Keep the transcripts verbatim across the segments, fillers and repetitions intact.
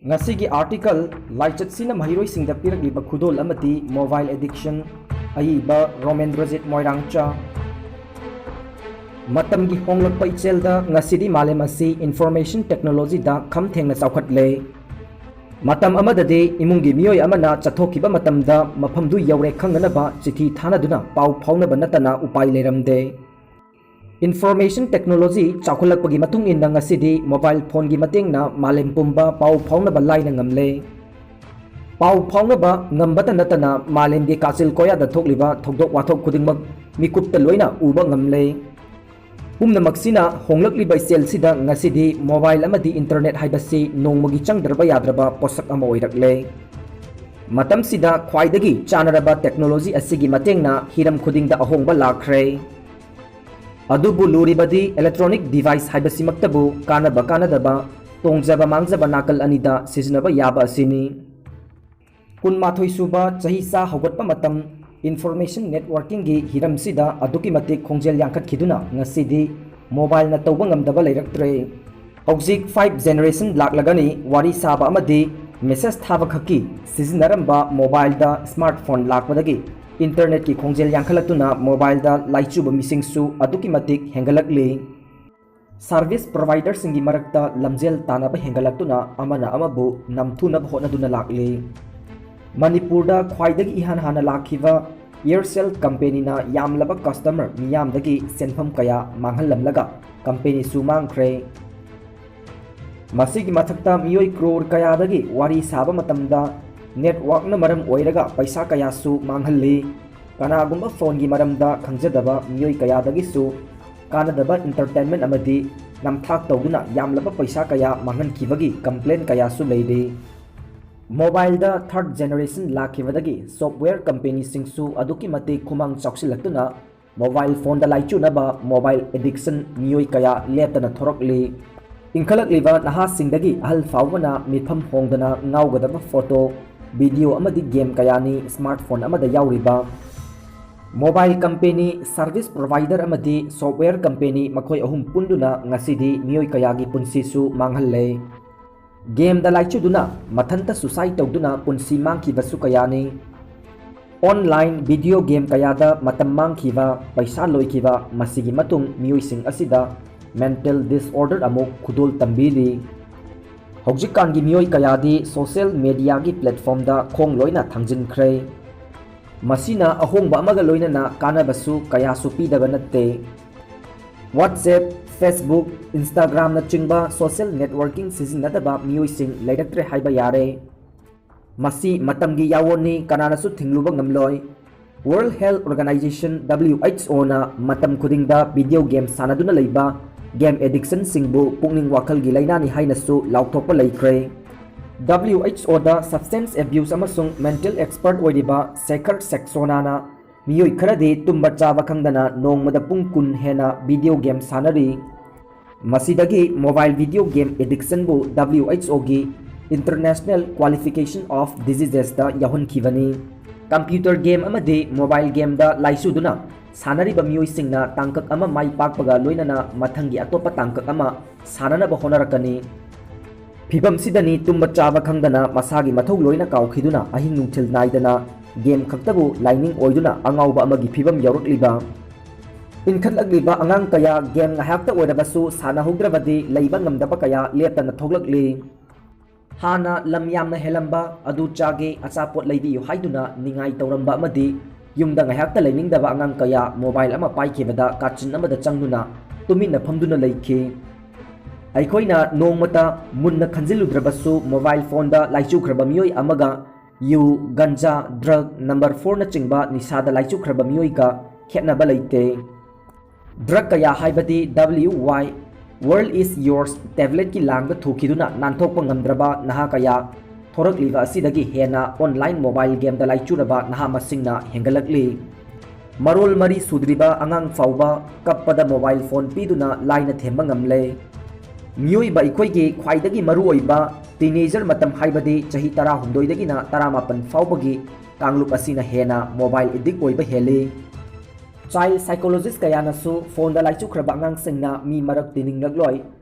ꯉꯁꯤꯒꯤ ꯑꯥꯔꯇꯤꯀꯜ, ꯂꯥꯏꯆꯠꯁꯤꯅ ꯃꯍꯩꯔꯣꯏꯁꯤꯡꯗ ꯄꯤꯔꯛꯂꯤꯕ ꯈꯨꯗꯣꯜ ꯑꯃꯗꯤ mobile addiction, ꯑꯏꯕ ꯔꯣꯃꯦꯟꯗ꯭ꯔꯖꯤꯠ ꯃꯣꯏꯔꯥꯡꯆꯥ꯫ ꯃꯇꯝꯒꯤ ꯍꯣꯡꯂꯛꯄ ꯏꯆꯦꯜꯗ ꯉꯁꯤꯗꯤ ꯃꯥꯂꯦꯝ ꯑꯁꯤ information technologyꯗ ꯈꯝ ꯊꯦꯡꯅ ꯆꯥꯎꯈꯠꯂꯦ꯫ ꯃꯇꯝ ꯑꯃꯗꯗꯤ ꯏꯃꯨꯡꯒꯤ ꯃꯤꯑꯣꯏ ꯑꯃꯅ ꯆꯠꯊꯣꯛꯈꯤꯕ ꯃꯇꯝꯗ ꯃꯐꯝꯗꯨ ꯌꯧꯔꯦ ꯈꯪꯅꯅꯕ ꯆꯤꯊꯤ ꯊꯥꯅꯗꯨꯅ ꯄꯥꯎ ꯐꯥꯎꯅꯕ ꯅꯠꯇꯅ ꯎꯄꯥꯏ ꯂꯩꯔꯝꯗꯦ꯫ Information technology ꯆꯥꯎꯈꯠꯂꯛꯄꯒꯤ ꯃꯇꯨꯡ ꯏꯟꯅ ꯉꯁꯤꯗꯤ mobile phoneꯒꯤ ꯃꯇꯦꯡꯅ ꯃꯥꯂꯦꯝ ꯄꯨꯝꯕ ꯄꯥꯎ ꯐꯥꯎꯅꯕ ꯂꯥꯏꯅ ꯉꯝꯂꯦ꯫ ꯄꯥꯎ ꯐꯥꯎꯅꯕ ꯉꯝꯕꯇ ꯅꯠꯇꯅ ꯃꯥꯂꯦꯝꯒꯤ ꯀꯥꯆꯤꯜ ꯀꯣꯌꯥꯗ ꯊꯣꯛꯂꯤꯕ ꯊꯧꯗꯣꯛ ꯋꯥꯊꯣꯛ ꯈꯨꯗꯤꯡꯃꯛ ꯃꯤꯀꯨꯞꯇ ꯂꯣꯏꯅ ꯎꯕ ꯉꯝꯂꯦ꯫ ꯄꯨꯝꯅꯃꯛꯁꯤꯅ ꯍꯣꯡꯂꯛꯂꯤꯕ ꯏꯆꯦꯜꯁꯤꯗ ꯉꯁꯤꯗꯤ mobile ꯑꯃꯗꯤ internet ꯍꯥꯏꯕꯁꯤ ꯅꯣꯡꯃꯒꯤ ꯆꯪꯗ꯭ꯔꯕ ꯌꯥꯗ꯭ꯔꯕ ꯄꯣꯠꯁꯛ ꯑꯃ ꯑꯣꯏꯔꯛꯂꯦ꯫ ꯃꯇꯝꯁꯤꯗ ꯈ꯭ꯋꯥꯏꯗꯒꯤ ꯆꯥꯟꯅꯔꯕ technology ꯑꯁꯤꯒꯤ ꯃꯇꯦꯡꯅ ꯍꯤꯔꯝ ꯈꯨꯗꯤꯡꯗ ꯑꯍꯣꯡꯕ ꯂꯥꯛꯈ꯭ꯔꯦ꯫ ꯑꯗꯨꯕꯨ ꯂꯨꯔꯤꯕꯗꯤ electronic device ꯍꯥꯏꯕꯁꯤꯃꯛꯇꯕꯨ ꯀꯥꯟꯅꯕ ꯀꯥꯟꯅꯗꯕ, ꯇꯣꯡꯖꯕ ꯃꯥꯡꯖꯕ ꯅꯥꯀꯜ ꯑꯅꯤꯗ ꯁꯤꯖꯤꯟꯅꯕ ꯌꯥꯕ ꯑꯁꯤꯅꯤ꯫ ꯀꯨꯟꯃꯥꯊꯣꯏ ꯁꯨꯕ ꯆꯍꯤꯆꯥ ꯍꯧꯒꯠꯄ ꯃꯇꯝ, information networkingꯒꯤ ꯍꯤꯔꯝꯁꯤꯗ ꯑꯗꯨꯛꯀꯤ ꯃꯇꯤꯛ ꯈꯣꯡꯖꯦꯜ ꯌꯥꯡꯈꯠꯈꯤꯗꯨꯅ ꯉꯁꯤꯗꯤ mobileꯅ ꯇꯧꯕ ꯉꯝꯗꯕ ꯂꯩꯔꯛꯇ꯭ꯔꯦ꯫ ꯍꯧꯖꯤꯛ five generation ꯂꯥꯛꯂꯒꯅꯤ, ꯋꯥꯔꯤ ꯁꯥꯕ ꯑꯃꯗꯤ message ꯊꯥꯕ ꯈꯛꯀꯤ ꯁꯤꯖꯤꯟꯅꯔꯝꯕ mobileꯗ smartphone ꯂꯥꯛꯄꯗꯒꯤ internetꯀꯤ ꯈꯣꯡꯖꯦꯜ ꯌꯥꯡꯈꯠꯂꯛꯇꯨꯅ mobileꯗ ꯂꯥꯏꯆꯨꯕ ꯃꯤꯁꯤꯡꯁꯨ ꯑꯗꯨꯛꯀꯤ ꯃꯇꯤꯛ ꯍꯦꯟꯒꯠꯂꯛꯂꯤ꯫ Service providerꯁꯤꯡꯒꯤ ꯃꯔꯛꯇ ꯂꯝꯖꯦꯜ ꯇꯥꯟꯅꯕ ꯍꯦꯟꯒꯠꯂꯛꯇꯨꯅ ꯑꯃꯅ ꯑꯃꯕꯨ ꯅꯝꯊꯨꯅꯕ ꯍꯣꯠꯅꯗꯨꯅ ꯂꯥꯛꯂꯤ꯫ ꯃꯅꯤꯄꯨꯔꯗ ꯈ꯭ꯋꯥꯏꯗꯒꯤ ꯏꯍꯥꯟ ꯍꯥꯟꯅ ꯂꯥꯛꯈꯤꯕ Aircel companyꯅ ꯌꯥꯝꯂꯕ customer ꯃꯤꯌꯥꯝꯗꯒꯤ ꯁꯦꯟꯐꯝ ꯀꯌꯥ ꯃꯥꯡꯍꯜꯂꯝꯂꯒ companyꯁꯨ ꯃꯥꯡꯈ꯭ꯔꯦ꯫ ꯃꯁꯤꯒꯤ ꯃꯊꯛꯇ ꯃꯤꯑꯣꯏ crore ꯀꯌꯥꯗꯒꯤ ꯋꯥꯔꯤ ꯁꯥꯕ ꯃꯇꯝꯗ networkꯅ ꯃꯔꯝ ꯑꯣꯏꯔꯒ ꯄꯩꯁꯥ ꯀꯌꯥꯁꯨ ꯃꯥꯡꯍꯜꯂꯤ꯫ ꯀꯅꯥꯒꯨꯝꯕ phoneꯒꯤ ꯃꯔꯝꯗ ꯈꯪꯖꯗꯕ ꯃꯤꯑꯣꯏ ꯀꯌꯥꯗꯒꯤꯁꯨ ꯀꯥꯟꯅꯗꯕ entertainment ꯑꯃꯗꯤ ꯅꯝꯊꯥꯛ ꯇꯧꯗꯨꯅ ꯌꯥꯝꯂꯕ ꯄꯩꯁꯥ ꯀꯌꯥ ꯃꯥꯡꯍꯟꯈꯤꯕꯒꯤ complaint ꯀꯌꯥꯁꯨ ꯂꯩꯔꯤ꯫ Mobileꯗ third generation ꯂꯥꯛꯈꯤꯕꯗꯒꯤ software companyꯁꯤꯡꯁꯨ ꯑꯗꯨꯛꯀꯤ ꯃꯇꯤꯛ ꯈꯨꯃꯥꯡ ꯆꯥꯎꯁꯤꯜꯂꯛꯇꯨꯅ mobile phoneꯗ ꯂꯥꯏꯆꯨꯅꯕ mobile addiction ꯃꯤꯑꯣꯏ ꯀꯌꯥ ꯂꯦꯞꯇꯅ ꯊꯣꯔꯛꯂꯤ꯫ ꯏꯟꯈꯠꯂꯛꯂꯤꯕ ꯅꯍꯥꯁꯤꯡꯗꯒꯤ ꯑꯍꯜ ꯐꯥꯎꯕꯅ ꯃꯤꯠꯐꯝ ꯍꯣꯡꯗꯅ ꯉꯥꯎꯒꯗꯕ photo, video ꯑꯃꯗꯤ game ꯀꯌꯥꯅꯤ smartphone ꯑꯃꯗ ꯌꯥꯎꯔꯤꯕ꯫ Mobile company, service provider ꯑꯃꯗꯤ software company ꯃꯈꯣꯏ ꯑꯍꯨꯝ ꯄꯨꯟꯗꯨꯅ ꯉꯁꯤꯗꯤ ꯃꯤꯑꯣꯏ ꯀꯌꯥꯒꯤ ꯄꯨꯟꯁꯤꯁꯨ ꯃꯥꯡꯍꯜꯂꯦ꯫ Gameꯗ ꯂꯥꯏꯆꯨꯗꯨꯅ ꯃꯊꯟꯇ suicide ꯇꯧꯗꯨꯅ ꯄꯨꯟꯁꯤ ꯃꯥꯡꯈꯤꯕꯁꯨ ꯀꯌꯥꯅꯤ꯫ Online video game ꯀꯌꯥꯗ ꯃꯇꯝ ꯃꯥꯡꯈꯤꯕ, ꯄꯩꯁꯥ ꯂꯣꯏꯈꯤꯕ, ꯃꯁꯤꯒꯤ ꯃꯇꯨꯡ ꯃꯤꯑꯣꯏꯁꯤꯡ ꯑꯁꯤꯗ mental disorder ꯑꯃꯨꯛ ꯈꯨꯗꯣꯜ ꯇꯝꯕꯤꯔꯤ꯫ ꯍꯧꯖꯤꯛꯀꯥꯟꯒꯤ ꯃꯤꯑꯣꯏ ꯀꯌꯥꯗꯤ social mediaꯒꯤ platformꯗ ꯈꯣꯡ ꯂꯣꯏꯅ ꯊꯥꯡꯖꯤꯟꯈ꯭ꯔꯦ꯫ ꯃꯁꯤꯅ ꯑꯍꯣꯡꯕ ꯑꯃꯒ ꯂꯣꯏꯅꯅ ꯀꯥꯟꯅꯕꯁꯨ ꯀꯌꯥꯁꯨ ꯄꯤꯗꯕ ꯅꯠꯇꯦ꯫ WhatsApp, Facebook, Instagramꯅꯆꯤꯡꯕ social networking ꯁꯤꯖꯤꯟꯅꯗꯕ ꯃꯤꯑꯣꯏꯁꯤꯡ ꯂꯩꯔꯛꯇ꯭ꯔꯦ ꯍꯥꯏꯕ ꯌꯥꯔꯦ꯫ ꯃꯁꯤ ꯃꯇꯝꯒꯤ ꯌꯥꯑꯣꯟꯅꯤ, ꯀꯅꯥꯅꯁꯨ ꯊꯤꯡꯂꯨꯕ ꯉꯝꯂꯣꯏ꯫ World Health Organization, WHOꯅ ꯃꯇꯝ ꯈꯨꯗꯤꯡꯗ video game ꯁꯥꯟꯅꯗꯨꯅ ꯂꯩꯕ game addictionꯁꯤꯡꯕꯨ ꯄꯨꯛꯅꯤꯡ ꯋꯥꯈꯜꯒꯤ ꯂꯥꯏꯅꯥꯅꯤ ꯍꯥꯏꯅꯁꯨ ꯂꯥꯎꯊꯣꯛꯄ ꯂꯩꯈ꯭ꯔꯦ꯫ WHOꯗ substance abuse ꯑꯃꯁꯨꯡ mental expert ꯑꯣꯏꯔꯤꯕ ꯁꯦꯈꯔ ꯁꯦꯛꯁꯣꯅꯥꯅ ꯃꯤꯑꯣꯏ ꯈꯔꯗꯤ ꯇꯨꯝꯕ ꯆꯥꯕ ꯈꯪꯗꯅ ꯅꯣꯡꯃꯗ ꯄꯨꯡ ꯀꯨꯟ ꯍꯦꯟꯅ video game ꯁꯥꯟꯅꯔꯤ꯫ ꯃꯁꯤꯗꯒꯤ mobile video game addictionꯕꯨ WHOꯒꯤ International Qualification of Diseasesꯇ ꯌꯥꯎꯍꯟꯈꯤꯕꯅꯤ꯫ Computer game ꯑꯃꯗꯤ mobile gameꯗ ꯂꯥꯏꯆꯨꯗꯨꯅ ꯁꯥꯟꯅꯔꯤꯕ ꯃꯤꯑꯣꯏꯁꯤꯡꯅ ꯇꯥꯡꯀꯛ ꯑꯃ ꯃꯥꯏ ꯄꯥꯛꯄꯒ ꯂꯣꯏꯅꯅ ꯃꯊꯪꯒꯤ ꯑꯇꯣꯞꯄ ꯇꯥꯡꯀꯛ ꯑꯃ ꯁꯥꯟꯅꯅꯕ ꯍꯣꯠꯅꯔꯛꯀꯅꯤ꯫ ꯐꯤꯕꯝꯁꯤꯗꯅꯤ ꯇꯨꯝꯕ ꯆꯥꯕ ꯈꯪꯗꯅ ꯃꯁꯥꯒꯤ ꯃꯊꯧ ꯂꯣꯏꯅ ꯀꯥꯎꯈꯤꯗꯨꯅ ꯑꯍꯤꯡ ꯅꯨꯡꯊꯤꯜ ꯅꯥꯏꯗꯅ game ꯈꯛꯇꯕꯨ ꯂꯥꯏꯅꯤꯡ ꯑꯣꯏꯗꯨꯅ ꯑꯉꯥꯎꯕ ꯑꯃꯒꯤ ꯐꯤꯕꯝ ꯌꯧꯔꯛꯂꯤꯕ꯫ ꯏꯟꯈꯠꯂꯛꯂꯤꯕ ꯑꯉꯥꯡ ꯀꯌꯥ game ꯉꯥꯏꯍꯥꯛꯇ ꯑꯣꯏꯔꯕꯁꯨ ꯁꯥꯟꯅꯍꯧꯗ꯭ꯔꯕꯗꯤ ꯂꯩꯕ ꯉꯝꯗꯕ ꯀꯌꯥ ꯂꯦꯞꯇꯅ ꯊꯣꯛꯂꯛꯂꯤ꯫ ꯍꯥꯟꯅ ꯂꯝ ꯌꯥꯝꯅ ꯍꯦꯜꯂꯝꯕ, ꯑꯗꯨ ꯆꯥꯒꯦ, ꯑꯆꯥꯄꯣꯠ ꯂꯩꯕꯤꯌꯨ ꯍꯥꯏꯗꯨꯅ ꯅꯤꯡꯉꯥꯏ ꯇꯧꯔꯝꯕ ꯑꯃꯗꯤ ꯌꯨꯝꯗ ꯉꯥꯏꯍꯥꯛꯇ ꯂꯩꯅꯤꯡꯗꯕ ꯑꯉꯥꯡ ꯀꯌꯥ mobile ꯑꯃ ꯄꯥꯏꯈꯤꯕꯗ ꯀꯥꯆꯤꯟ ꯑꯃꯗ ꯆꯪꯗꯨꯅ ꯇꯨꯃꯤꯟꯅ ꯐꯝꯗꯨꯅ ꯂꯩꯈꯤ꯫ ꯑꯩꯈꯣꯏꯅ ꯅꯣꯡꯃꯇ ꯃꯨꯟꯅ ꯈꯟꯖꯤꯜꯂꯨꯗ꯭ꯔꯕꯁꯨ mobile phoneꯗ ꯂꯥꯏꯆꯨꯈ꯭ꯔꯕ ꯃꯤꯑꯣꯏ ꯑꯃꯒ ꯌꯨ, ꯒꯟꯖꯥ, drug number fourꯅꯆꯤꯡꯕ ꯅꯤꯁꯥꯗ ꯂꯥꯏꯆꯨꯈ꯭ꯔꯕ ꯃꯤꯑꯣꯏꯒ ꯈꯦꯠꯅꯕ ꯂꯩꯇꯦ꯫ Drug ꯀꯌꯥ ꯍꯥꯏꯕꯗꯤ W Y, World is Yours tabletꯀꯤ ꯂꯥꯡꯗ ꯊꯨꯈꯤꯗꯨꯅ ꯅꯥꯟꯊꯣꯛꯄ ꯉꯝꯗ꯭ꯔꯕ ꯅꯍꯥ ꯀꯌꯥ ꯊꯣꯔꯛꯂꯤꯕ ꯑꯁꯤꯗꯒꯤ ꯍꯦꯟꯅ online mobile gameꯗ ꯂꯥꯏꯆꯨꯔꯕ ꯅꯍꯥ ꯃꯁꯤꯡꯅ ꯍꯦꯟꯒꯠꯂꯛꯂꯤ꯫ ꯃꯔꯣꯜ ꯃꯔꯤ ꯁꯨꯗ꯭ꯔꯤꯕ ꯑꯉꯥꯡ ꯐꯥꯎꯕ ꯀꯞꯄꯗ mobile phone ꯄꯤꯗꯨꯅ ꯂꯥꯏꯅ ꯊꯦꯝꯕ ꯉꯝꯂꯦ꯫ ꯃꯤꯑꯣꯏꯕ ꯑꯩꯈꯣꯏꯒꯤ ꯈ꯭ꯋꯥꯏꯗꯒꯤ ꯃꯔꯨꯑꯣꯏꯕ teenager ꯃꯇꯝ ꯍꯥꯏꯕꯗꯤ ꯆꯍꯤ ꯇꯔꯥꯍꯨꯝꯗꯣꯏꯗꯒꯤꯅ ꯇꯔꯥꯃꯥꯄꯟ ꯐꯥꯎꯕꯒꯤ ꯀꯥꯡꯂꯨꯞ ꯑꯁꯤꯅ ꯍꯦꯟꯅ mobile addict ꯑꯣꯏꯕ ꯍꯦꯜꯂꯤ꯫ Child psychologist ꯀꯌꯥꯅꯁꯨ phoneꯗ ꯂꯥꯏꯆꯨꯈ꯭ꯔꯕ ꯑꯉꯥꯡꯁꯤꯡꯅ ꯃꯤ ꯃꯔꯛ ꯇꯤꯅꯤꯡꯂꯛꯂꯣꯏ꯫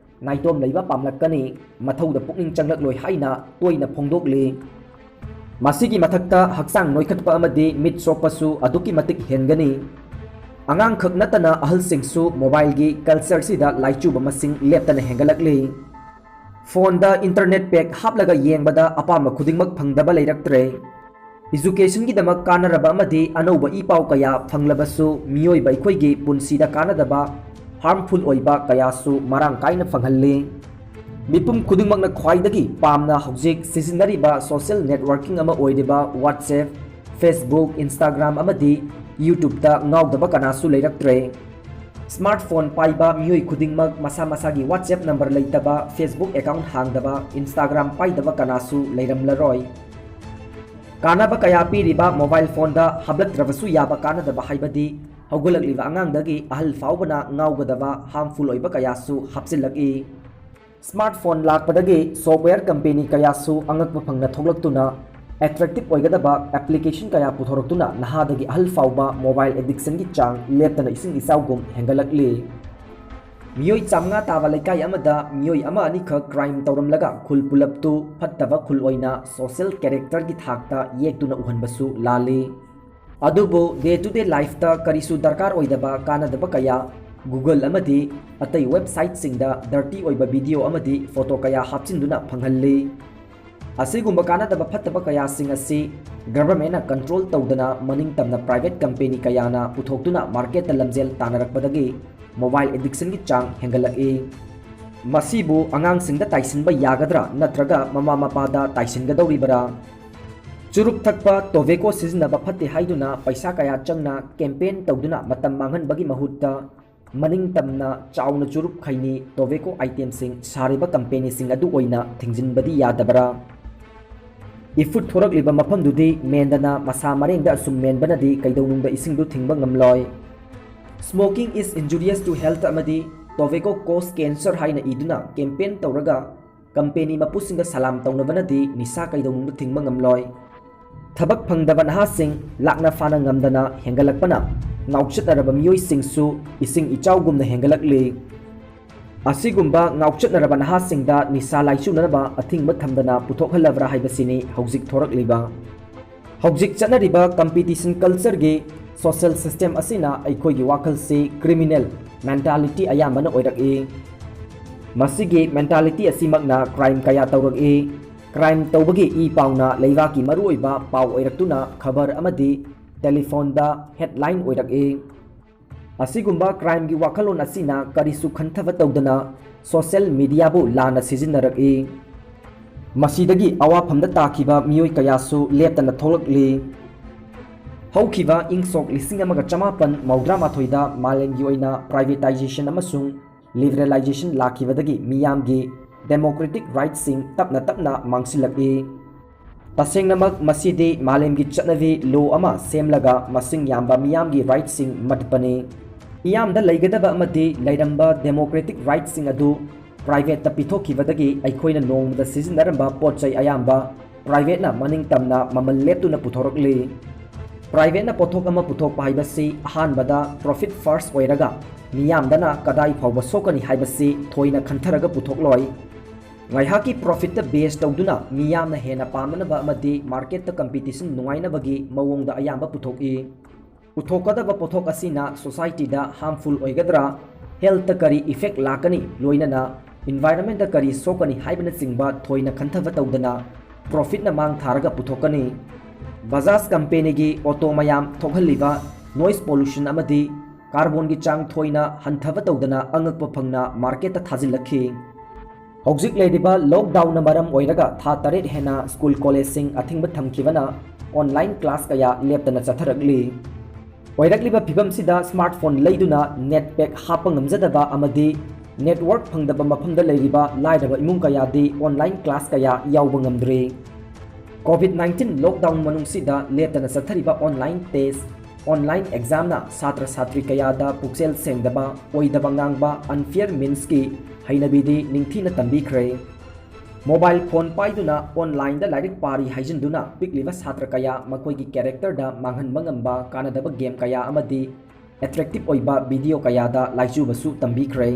ꯅꯥꯏꯇꯣꯝ ꯂꯩꯕ ꯄꯥꯝꯂꯛꯀꯅꯤ, ꯃꯊꯧꯗ ꯄꯨꯛꯅꯤꯡ ꯆꯪꯂꯛꯂꯣꯏ ꯍꯥꯏꯅ ꯇꯣꯏꯅ ꯐꯣꯡꯗꯣꯛꯂꯤ꯫ ꯃꯁꯤꯒꯤ ꯃꯊꯛꯇ ꯍꯛꯆꯥꯡ ꯅꯣꯏꯈꯠꯄ ꯑꯃꯗꯤ ꯃꯤꯠ ꯁꯣꯛꯄꯁꯨ ꯑꯗꯨꯛꯀꯤ ꯃꯇꯤꯛ ꯍꯦꯟꯒꯅꯤ꯫ ꯑꯉꯥꯡꯈꯛ ꯅꯠꯇꯅ ꯑꯍꯜꯁꯤꯡꯁꯨ mobileꯒꯤ cultureꯁꯤꯗ ꯂꯥꯏꯆꯨꯕ ꯃꯁꯤꯡ ꯂꯦꯞꯇꯅ ꯍꯦꯟꯒꯠꯂꯛꯂꯤ꯫ Phoneꯗ internet pack ꯍꯥꯞꯂꯒ ꯌꯦꯡꯕꯗ ꯑꯄꯥꯝꯕ ꯈꯨꯗꯤꯡꯃꯛ ꯐꯪꯗꯕ ꯂꯩꯔꯛꯇ꯭ꯔꯦ꯫ Educationꯒꯤꯗꯃꯛ ꯀꯥꯟꯅꯔꯕ ꯑꯃꯗꯤ ꯑꯅꯧꯕ ꯏ ꯄꯥꯎ ꯀꯌꯥ ꯐꯪꯂꯕꯁꯨ ꯃꯤꯑꯣꯏꯕ ꯑꯩꯈꯣꯏꯒꯤ ꯄꯨꯟꯁꯤꯗ ꯀꯥꯟꯅꯗꯕ, harmful ꯑꯣꯏꯕ ꯀꯌꯥꯁꯨ ꯃꯔꯥꯡ ꯀꯥꯏꯅ ꯐꯪꯍꯜꯂꯤ꯫ ꯃꯤꯄꯨꯝ ꯈꯨꯗꯤꯡꯃꯛꯅ ꯈ꯭ꯋꯥꯏꯗꯒꯤ ꯄꯥꯝꯅ ꯍꯧꯖꯤꯛ ꯁꯤꯖꯤꯟꯅꯔꯤꯕ social networking ꯑꯃ ꯑꯣꯏꯔꯤꯕ WhatsApp, Facebook, Instagram ꯑꯃꯗꯤ YouTubeꯇ ꯉꯥꯎꯗꯕ ꯀꯅꯥꯁꯨ ꯂꯩꯔꯛꯇ꯭ꯔꯦ꯫ Smartphone ꯄꯥꯏꯕ ꯃꯤꯑꯣꯏ ꯈꯨꯗꯤꯡꯃꯛ ꯃꯁꯥ ꯃꯁꯥꯒꯤ WhatsApp number ꯂꯩꯇꯕ, Facebook account ꯍꯥꯡꯗꯕ, Instagram ꯄꯥꯏꯗꯕ ꯀꯅꯥꯁꯨ ꯂꯩꯔꯝꯂꯔꯣꯏ꯫ ꯀꯥꯟꯅꯕ ꯀꯌꯥ ꯄꯤꯔꯤꯕ mobile phoneꯗ ꯍꯥꯞꯂꯛꯇ꯭ꯔꯕꯁꯨ ꯌꯥꯕ ꯀꯥꯟꯅꯗꯕ ꯍꯥꯏꯕꯗꯤ ꯍꯧꯒꯠꯂꯛꯂꯤꯕ ꯑꯉꯥꯡꯗꯒꯤ ꯑꯍꯜ ꯐꯥꯎꯕꯅ ꯉꯥꯎꯒꯗꯕ harmful ꯑꯣꯏꯕ ꯀꯌꯥꯁꯨ ꯍꯥꯞꯆꯤꯜꯂꯛꯏ꯫ Smartphone ꯂꯥꯛꯄꯗꯒꯤ software company ꯀꯌꯥꯁꯨ ꯑꯉꯛꯄ ꯐꯪꯅ ꯊꯣꯛꯂꯛꯇꯨꯅ attractive ꯑꯣꯏꯒꯗꯕ application ꯀꯌꯥ ꯄꯨꯊꯣꯔꯛꯇꯨꯅ ꯅꯍꯥꯗꯒꯤ ꯑꯍꯜ ꯐꯥꯎꯕ mobile addictionꯒꯤ ꯆꯥꯡ ꯂꯦꯞꯇꯅ ꯏꯁꯤꯡ ꯏꯆꯥꯎꯒꯨꯝ ꯍꯦꯟꯒꯠꯂꯛꯂꯤ꯫ ꯃꯤꯑꯣꯏ ꯆꯥꯃꯉꯥ ꯇꯥꯕ ꯂꯩꯀꯥꯏ ꯑꯃꯗ ꯃꯤꯑꯣꯏ ꯑꯃ ꯑꯅꯤꯈꯛ crime ꯇꯧꯔꯝꯂꯒ ꯈꯨꯜ ꯄꯨꯂꯞꯇꯨ ꯐꯠꯇꯕ ꯈꯨꯜ ꯑꯣꯏꯅ social characterꯒꯤ ꯊꯥꯛꯇ ꯌꯦꯛꯇꯨꯅ ꯎꯍꯟꯕꯁꯨ ꯂꯥꯜꯂꯤ꯫ ꯑꯗꯨꯕꯨ day to day lifeꯇ ꯀꯔꯤꯁꯨ ꯗꯔꯀꯥꯔ ꯑꯣꯏꯗꯕ ꯀꯥꯟꯅꯗꯕ ꯀꯌꯥ Google ꯑꯃꯗꯤ ꯑꯇꯩ websiteꯁꯤꯡꯗ dirty ꯑꯣꯏꯕ video ꯑꯃꯗꯤ photo ꯀꯌꯥ ꯍꯥꯞꯆꯤꯟꯗꯨꯅ ꯐꯪꯍꯜꯂꯤ꯫ ꯑꯁꯤꯒꯨꯝꯕ ꯀꯥꯟꯅꯗꯕ ꯐꯠꯇꯕ ꯀꯌꯥꯁꯤꯡ ꯑꯁꯤ governmentꯅ control ꯇꯧꯗꯅ ꯃꯅꯤꯡ ꯇꯝꯅ private company ꯀꯌꯥꯅ ꯄꯨꯊꯣꯛꯇꯨꯅ marketꯇ ꯂꯝꯖꯦꯜ ꯇꯥꯟꯅꯔꯛꯄꯗꯒꯤ mobile addictionꯒꯤ ꯆꯥꯡ ꯍꯦꯟꯒꯠꯂꯛꯏ꯫ ꯃꯁꯤꯕꯨ ꯑꯉꯥꯡꯁꯤꯡꯗ ꯇꯥꯏꯁꯤꯟꯕ ꯌꯥꯒꯗ꯭ꯔꯥ ꯅꯠꯇ꯭ꯔꯒ ꯃꯃꯥ ꯃꯄꯥꯗ ꯇꯥꯏꯁꯤꯟꯒꯗꯧꯔꯤꯕꯔꯥ? ꯆꯨꯔꯨꯞ ꯊꯛꯄ, tobacco ꯁꯤꯖꯤꯟꯅꯕ ꯐꯠꯇꯦ ꯍꯥꯏꯗꯨꯅ ꯄꯩꯁꯥ ꯀꯌꯥ ꯆꯪꯅ campaign ꯇꯧꯗꯨꯅ ꯃꯇꯝ ꯃꯥꯡꯍꯟꯕꯒꯤ ꯃꯍꯨꯠꯇ ꯃꯅꯤꯡ ꯇꯝꯅ ꯆꯥꯎꯅ ꯆꯨꯔꯨꯞ, ꯈꯩꯅꯤ, tobacco itemꯁꯤꯡ ꯁꯥꯔꯤꯕ companyꯁꯤꯡ ꯑꯗꯨ ꯑꯣꯏꯅ ꯊꯤꯡꯖꯤꯟꯕꯗꯤ ꯌꯥꯗꯕꯔꯥ? ꯏꯐꯨꯠ ꯊꯣꯔꯛꯂꯤꯕ ꯃꯐꯝꯗꯨꯗꯤ ꯃꯦꯟꯗꯅ ꯃꯁꯥ ꯃꯔꯦꯡꯗ ꯑꯁꯨꯝ ꯃꯦꯟꯕꯅꯗꯤ ꯀꯩꯗꯧꯅꯨꯡꯗ ꯏꯁꯤꯡꯗꯨ ꯊꯤꯡꯕ ꯉꯝꯂꯣꯏ꯫ Smoking is injurious to health ꯑꯃꯗꯤ tobacco cause cancer ꯍꯥꯏꯅ ꯏꯗꯨꯅ campaign ꯇꯧꯔꯒ company ꯃꯄꯨꯁꯤꯡꯗ ꯁꯂꯥꯝ ꯇꯧꯅꯕꯅꯗꯤ ꯅꯤꯁꯥ ꯀꯩꯗꯧꯅꯨꯡꯗ ꯊꯤꯡꯕ ꯉꯝꯂꯣꯏ꯫ ꯊꯕꯛ ꯐꯪꯗꯕ ꯅꯍꯥꯁꯤꯡ ꯂꯥꯛꯅ ꯐꯥꯅ ꯉꯝꯗꯅ ꯍꯦꯟꯒꯠꯂꯛꯄꯅ ꯉꯥꯎꯆꯠꯅꯔꯕ ꯃꯤꯑꯣꯏꯁꯤꯡꯁꯨ ꯏꯁꯤꯡ ꯏꯆꯥꯎꯒꯨꯝꯅ ꯍꯦꯟꯒꯠꯂꯛꯂꯤ꯫ ꯑꯁꯤꯒꯨꯝꯕ ꯉꯥꯎꯆꯠꯅꯔꯕ ꯅꯍꯥꯁꯤꯡꯗ ꯅꯤꯁꯥ ꯂꯥꯏꯆꯨꯅꯅꯕ ꯑꯊꯤꯡꯕ ꯊꯝꯗꯅ ꯄꯨꯊꯣꯛꯍꯜꯂꯕ꯭ꯔꯥ ꯍꯥꯏꯕꯁꯤꯅꯤ ꯍꯧꯖꯤꯛ ꯊꯣꯔꯛꯂꯤꯕ꯫ ꯍꯧꯖꯤꯛ ꯆꯠꯅꯔꯤꯕ competition cultureꯒꯤ social system ꯑꯁꯤꯅ ꯑꯩꯈꯣꯏꯒꯤ ꯋꯥꯈꯜꯁꯤ criminal mentality ꯑꯌꯥꯝꯕꯅ ꯑꯣꯏꯔꯛꯏ꯫ ꯃꯁꯤꯒꯤ mentality ꯑꯁꯤꯃꯛꯅ crime ꯀꯌꯥ ꯇꯧꯔꯛꯏ꯫ Crime ꯇꯧꯕꯒꯤ ꯏ ꯄꯥꯎꯅ ꯂꯩꯕꯥꯛꯀꯤ ꯃꯔꯨꯑꯣꯏꯕ ꯄꯥꯎ ꯑꯣꯏꯔꯛꯇꯨꯅ ꯈꯕꯔ ꯑꯃꯗꯤ telephoneꯗ headline ꯑꯣꯏꯔꯛꯏ꯫ ꯑꯁꯤꯒꯨꯝꯕ crimeꯒꯤ ꯋꯥꯈꯜꯂꯣꯟ ꯑꯁꯤꯅ ꯀꯔꯤꯁꯨ ꯈꯟꯊꯕ ꯇꯧꯗꯅ social mediaꯕꯨ ꯂꯥꯟꯅ ꯁꯤꯖꯤꯟꯅꯔꯛꯏ꯫ ꯃꯁꯤꯗꯒꯤ ꯑꯋꯥꯐꯝꯗ ꯇꯥꯈꯤꯕ ꯃꯤꯑꯣꯏ ꯀꯌꯥꯁꯨ ꯂꯦꯞꯇꯅ ꯊꯣꯛꯂꯛꯂꯤ꯫ ꯍꯧꯈꯤꯕ ꯏꯪ ꯁꯣꯛ ꯂꯤꯁꯤꯡ ꯑꯃꯒ ꯆꯃꯥꯄꯟ ꯃꯧꯗ꯭ꯔꯥ ꯃꯥꯊꯣꯏꯗ ꯃꯥꯂꯦꯝꯒꯤ ꯑꯣꯏꯅ privatization ꯑꯃꯁꯨꯡ liberalization ꯂꯥꯛꯈꯤꯕꯗꯒꯤ ꯃꯤꯌꯥꯝꯒꯤ democratic rightꯁꯤꯡ ꯇꯞꯅ ꯇꯞꯅ ꯃꯥꯡꯁꯤꯜꯂꯛꯏ꯫ ꯇꯁꯦꯡꯅꯃꯛ ꯃꯁꯤꯗꯤ ꯃꯥꯂꯦꯝꯒꯤ ꯆꯠꯅꯕꯤ law ꯑꯃ ꯁꯦꯝꯂꯒ ꯃꯁꯤꯡ ꯌꯥꯝꯕ ꯃꯤꯌꯥꯝꯒꯤ rightꯁꯤꯡ ꯃꯠꯄꯅꯤ꯫ ꯃꯤꯌꯥꯝꯗ ꯂꯩꯒꯗꯕ ꯑꯃꯗꯤ ꯂꯩꯔꯝꯕ democratic rightꯁꯤꯡ ꯑꯗꯨ privateꯇ ꯄꯤꯊꯣꯛꯈꯤꯕꯗꯒꯤ ꯑꯩꯈꯣꯏꯅ ꯅꯣꯡꯃꯗ ꯁꯤꯖꯤꯟꯅꯔꯝꯕ ꯄꯣꯠ ꯆꯩ ꯑꯌꯥꯝꯕ privateꯅ ꯃꯅꯤꯡ ꯇꯝꯅ ꯃꯃꯜ ꯂꯦꯞꯇꯨꯅ ꯄꯨꯊꯣꯔꯛꯂꯤ꯫ Privateꯅ ꯄꯣꯠꯊꯣꯛ ꯑꯃ ꯄꯨꯊꯣꯛꯄ ꯍꯥꯏꯕꯁꯤ ꯑꯍꯥꯟꯕꯗ profit first ꯑꯣꯏꯔꯒ ꯃꯤꯌꯥꯝꯗꯅ ꯀꯗꯥꯏ ꯐꯥꯎꯕ ꯁꯣꯛꯀꯅꯤ ꯍꯥꯏꯕꯁꯤ ꯊꯣꯏꯅ ꯈꯟꯊꯔꯒ ꯄꯨꯊꯣꯛꯂꯣꯏ꯫ ꯉꯥꯏꯍꯥꯛꯀꯤ profitꯇ base ꯇꯧꯗꯨꯅ ꯃꯤꯌꯥꯝꯅ ꯍꯦꯟꯅ ꯄꯥꯝꯅꯅꯕ ꯑꯃꯗꯤ marketꯇ competition ꯅꯨꯡꯉꯥꯏꯅꯕꯒꯤ ꯃꯑꯣꯡꯗ ꯑꯌꯥꯝꯕ ꯄꯨꯊꯣꯛꯏ꯫ ꯄꯨꯊꯣꯛꯀꯗꯕ ꯄꯣꯠꯊꯣꯛ ꯑꯁꯤꯅ societyꯗ harmful ꯑꯣꯏꯒꯗ꯭ꯔꯥ, healthꯇ ꯀꯔꯤ effect ꯂꯥꯛꯀꯅꯤ, ꯂꯣꯏꯅꯅ environmentꯇ ꯀꯔꯤ ꯁꯣꯛꯀꯅꯤ ꯍꯥꯏꯕꯅꯆꯤꯡꯕ ꯊꯣꯏꯅ ꯈꯟꯊꯕ ꯇꯧꯗꯅ profitꯅ ꯃꯥꯡ ꯊꯥꯔꯒ ꯄꯨꯊꯣꯛꯀꯅꯤ꯫ Bajaj companyꯒꯤ auto ꯃꯌꯥꯝ ꯊꯣꯛꯍꯜꯂꯤꯕ noise pollution ꯑꯃꯗꯤ carbonꯒꯤ ꯆꯥꯡ ꯊꯣꯏꯅ ꯍꯟꯊꯕ ꯇꯧꯗꯅ ꯑꯉꯛꯄ ꯐꯪꯅ marketꯇ ꯊꯥꯖꯤꯜꯂꯛꯈꯤ꯫ ꯍꯧꯖꯤꯛ ꯂꯩꯔꯤꯕ lockdownꯅ ꯃꯔꯝ ꯑꯣꯏꯔꯒ ꯊꯥ ꯇꯔꯦꯠ ꯍꯦꯟꯅ school collegeꯁꯤꯡ ꯑꯊꯤꯡꯕ ꯊꯝꯈꯤꯕꯅ online class ꯀꯌꯥ ꯂꯦꯞꯇꯅ ꯆꯠꯊꯔꯛꯂꯤ꯫ ꯑꯣꯏꯔꯛꯂꯤꯕ ꯐꯤꯕꯝꯁꯤꯗ smartphone ꯂꯩꯗꯨꯅ net pack ꯍꯥꯞꯄ ꯉꯝꯖꯗꯕ ꯑꯃꯗꯤ network ꯐꯪꯗꯕ ꯃꯐꯝꯗ ꯂꯩꯔꯤꯕ ꯂꯥꯏꯔꯕ ꯏꯃꯨꯡ ꯀꯌꯥꯗꯤ online class ꯀꯌꯥ ꯌꯥꯎꯕ ꯉꯝꯗ꯭ꯔꯤ꯫ Covid nineteen lockdown ꯃꯅꯨꯡꯁꯤꯗ ꯂꯦꯞꯇꯅ ꯆꯠꯊꯔꯤꯕ online test, online examꯅ ꯁꯥꯇ꯭ꯔ ꯁꯥꯇ꯭ꯔꯤ ꯀꯌꯥꯗ ꯄꯨꯛꯆꯦꯜ ꯁꯦꯡꯗꯕ, ꯑꯣꯏꯗꯕ ꯉꯥꯡꯕ, unfair meansꯀꯤ ꯍꯩꯅꯕꯤꯗꯤ ꯅꯤꯡꯊꯤꯅ ꯇꯝꯕꯤꯈ꯭ꯔꯦ꯫ Mobile phone ꯄꯥꯏꯗꯨꯅ onlineꯗ ꯂꯥꯏꯔꯤꯛ ꯄꯥꯔꯤ ꯍꯥꯏꯖꯤꯟꯗꯨꯅ ꯄꯤꯛꯂꯤꯕ ꯁꯥꯇ꯭ꯔ ꯀꯌꯥ ꯃꯈꯣꯏꯒꯤ characterꯗ ꯃꯥꯡꯍꯟꯕ ꯉꯝꯕ ꯀꯥꯟꯅꯗꯕ game ꯀꯌꯥ ꯑꯃꯗꯤ attractive ꯑꯣꯏꯕ video ꯀꯌꯥꯗ ꯂꯥꯏꯆꯨꯕꯁꯨ ꯇꯝꯕꯤꯈ꯭ꯔꯦ꯫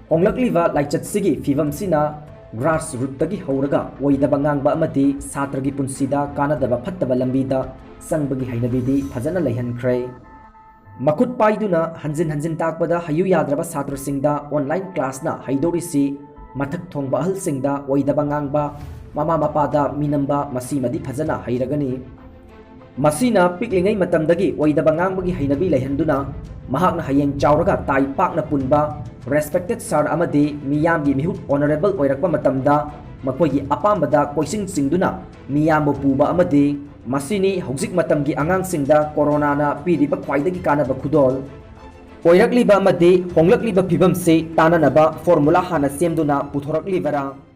ꯍꯣꯡꯂꯛꯂꯤꯕ ꯂꯥꯏꯆꯠꯁꯤꯒꯤ ꯐꯤꯕꯝꯁꯤꯅ grassrootꯇꯒꯤ ꯍꯧꯔꯒ ꯑꯣꯏꯗꯕ ꯉꯥꯡꯕ ꯑꯃꯗꯤ ꯁꯥꯇ꯭ꯔꯒꯤ ꯄꯨꯟꯁꯤꯗ ꯀꯥꯟꯅꯗꯕ ꯐꯠꯇꯕ ꯂꯝꯕꯤꯗ ꯆꯪꯕꯒꯤ ꯍꯩꯅꯕꯤꯗꯤ ꯐꯖꯅ ꯂꯩꯍꯟꯈ꯭ꯔꯦ꯫ ꯃꯈꯨꯠ ꯄꯥꯏꯗꯨꯅ ꯍꯟꯖꯤꯟ ꯍꯟꯖꯤꯟ ꯇꯥꯛꯄꯗ ꯍꯩꯌꯨ ꯌꯥꯗ꯭ꯔꯕ ꯁꯥꯇ꯭ꯔꯁꯤꯡꯗ online classꯅ ꯍꯩꯗꯣꯔꯤꯁꯤ ꯃꯊꯛ ꯊꯣꯡꯕ ꯑꯍꯜꯁꯤꯡꯗ ꯑꯣꯏꯗꯕ ꯉꯥꯡꯕ, ꯃꯃꯥ ꯃꯄꯥꯗ ꯃꯤꯅꯝꯕ, ꯃꯁꯤꯃꯗꯤ ꯐꯖꯅ ꯍꯩꯔꯒꯅꯤ꯫ ꯃꯁꯤꯅ ꯄꯤꯛꯂꯤꯉꯩ ꯃꯇꯝꯗꯒꯤ ꯑꯣꯏꯗꯕ ꯉꯥꯡꯕꯒꯤ ꯍꯩꯅꯕꯤ ꯂꯩꯍꯟꯗꯨꯅ ꯃꯍꯥꯛꯅ ꯍꯌꯦꯡ ꯆꯥꯎꯔꯒ ꯇꯥꯏ ꯄꯥꯛꯅ ꯄꯨꯟꯕ respected sir ꯑꯃꯗꯤ ꯃꯤꯌꯥꯝꯒꯤ ꯃꯤꯍꯨꯠ honourable ꯑꯣꯏꯔꯛꯄ ꯃꯇꯝꯗ ꯃꯈꯣꯏꯒꯤ ꯑꯄꯥꯝꯕꯗ ꯀꯣꯏꯆꯤꯡ ꯆꯤꯡꯗꯨꯅ ꯃꯤꯌꯥꯝꯕꯨ ꯄꯨꯕ ꯑꯃꯗꯤ ꯃꯁꯤꯅꯤ ꯍꯧꯖꯤꯛ ꯃꯇꯝꯒꯤ ꯑꯉꯥꯡꯁꯤꯡꯗ ꯀꯣꯔꯣꯅꯥꯅ ꯄꯤꯔꯤꯕ ꯈ꯭ꯋꯥꯏꯗꯒꯤ ꯀꯥꯟꯅꯕ ꯈꯨꯗꯣꯜ꯫ ꯑꯣꯏꯔꯛꯂꯤꯕ ꯑꯃꯗꯤ ꯍꯣꯡꯂꯛꯂꯤꯕ ꯐꯤꯕꯝꯁꯤ ꯇꯥꯅꯅꯕ formula ꯍꯥꯟꯅ ꯁꯦꯝꯗꯨꯅ ꯄꯨꯊꯣꯔꯛꯂꯤꯕꯔꯥ?